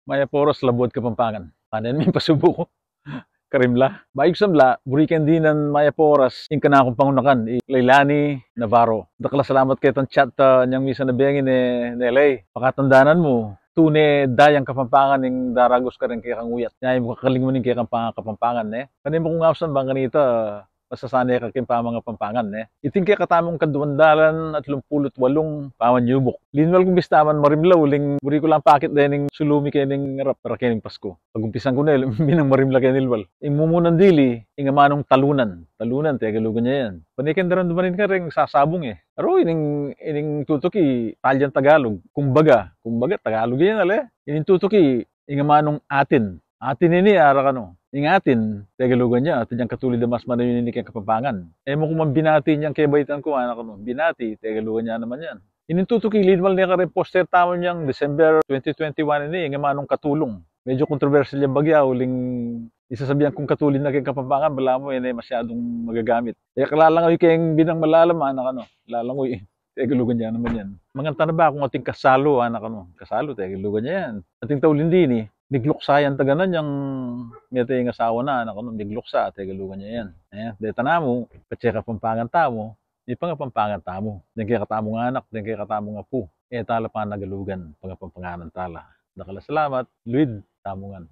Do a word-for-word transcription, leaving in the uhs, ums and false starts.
Mayap a oras, Labuad Kapampangan. Panen mi pasubu ku karin la. Bayu ku sa mla, buri keng dinan mayap a oras ing kanakung pangunakan, i Lailani Navarro. Dakal a salamat ketang chat, ah, inyang misan a bengi ne, ne Lei. Pakatandanan mu, tune dayang Kapampangan ing daragus karing kekang uyat. Nya e mu kakalingwan ing kekang pangakapampangan, ne? Pane mu kung ausan bang kanita, masasane ka king pamangapampangan, ne? Iting kekatamung kaduang dalan atlumpulu't walung pamanyubuk. Linwal kung bistaman marimla uling buri ku lang pakit dening sulu mi kening arap para kening Pasku. Pagumpisan ku ne, binang marimla keng linwal. Ing mumunang dili, ing amanung talunan. Talunan, Tegalugan ya yan. Pane keng daramdaman ing kareng sasabung, e. Aru, ining, ining tutuki, Italian Tagalog. Kumbaga, kumbaga, Tagalog yan, ale? Ining tutuki, ing amanung atin. Atin ini, ara kanu. Ing atin, Tegalugan ya, atin yang katulid a mas manayun ini keng Kapampangan. E mu ku man binati inyang kebaitan ku, anak kanu. Binati, Tegalugan ya naman yan. Ining tutuki, linwal ne kareng poster tamu inyang December twenty twenty-one ini, ing amanung katulung. Medyo kontrobersyal yang bagya, uling isasabian kung katulid na keng Kapampangan, balamu e ne masyadung magagamit. E ka lalanguy keng binang malalam, anak kanu. Lalanguy. Tegalugan ya naman yan. Mangan ta na ba kung ating kasalu, anak kanu? Kasalu, Tegalugan ya yan. Ating tauling dini, migluksa yang taganan yang mete ing asawa na, anak kanu, migluksa, Tegalugan ya yan. E, deta namu, patse Kapampangan tamu, mipangapampangan tamu. Deng kekatamung anak, deng kekatamung apu. E tala panagalugan, pangapampanganan tala. Dakal a salamat, luid tamu ngan.